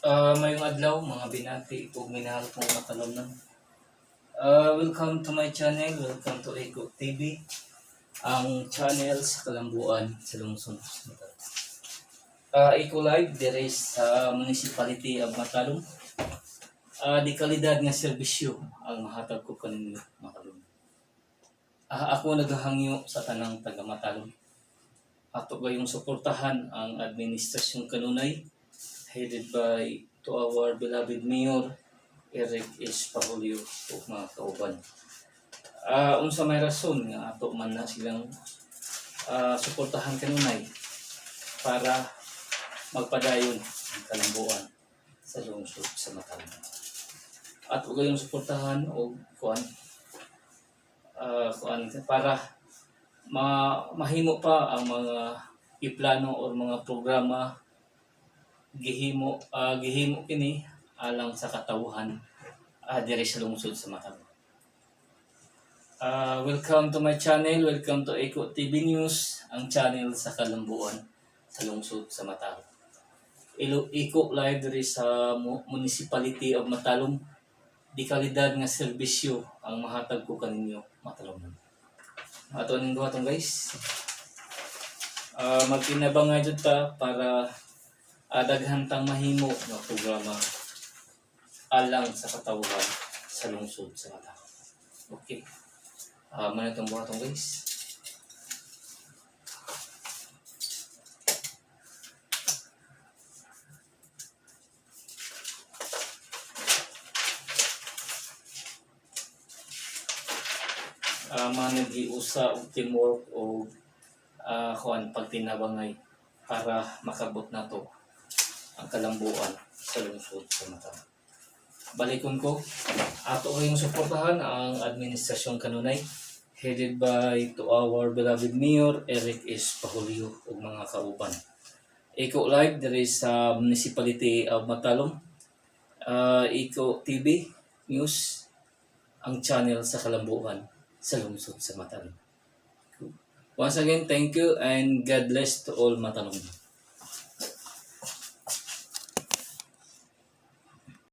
Mayong adlaw, mga binati ug minahal kong matalomnan. Welcome to my channel, welcome to Eco TV, ang channel sa Kalambuan sa Lungsod. Eco Live dire sa Municipality of Matalom. Di kalidad nga serbisyo ang mahatag ko kaninyo, Matalom. Ako nagahangyo sa tanang taga Matalom. Ato gayong suportahan ang administrasyon kanunay headed by to our beloved Mayor Eric S. Pahulyo ug mga kauban. Unsa may rason nga ato man na silang suportahan kanunay para magpadayon ang kalambuan sa lungsod sa Matalom. Ato gayong suportahan og kuan para mahimo pa ang mga iplano or mga programa gihimo kini alang sa katawhan diri sa lungsod sa Matalom. Welcome to my channel, welcome to Eco TV News, ang channel sa Kalambuan sa lungsod sa Matalom. Eco Live diri sa Municipality of Matalom. Di kalidad nga serbisyo ang mahatag ko kaninyo, Matalom. Ato ning buhaton, guys. Magtinabangay jud ta para daghan tang mahimo nga programa alang sa katawhan sa lungsod sa Matalom. Okay. Man itong buhaton, guys. Mga nag-iusa og teamwork o kuan pagtinabangay para makabot nato ang kalambuan sa lungsod sa Matalom. Balikon ko, ato kayong suportahan ang administrasyon kanunay headed by to our beloved Mayor Eric S. Pahulyo ug mga kauban. Eco Live diri sa Municipality of Matalom. Eco TV News, ang channel sa kalambuan sa lungsod sa Matalom. Once again, thank you and God bless to all Matalom.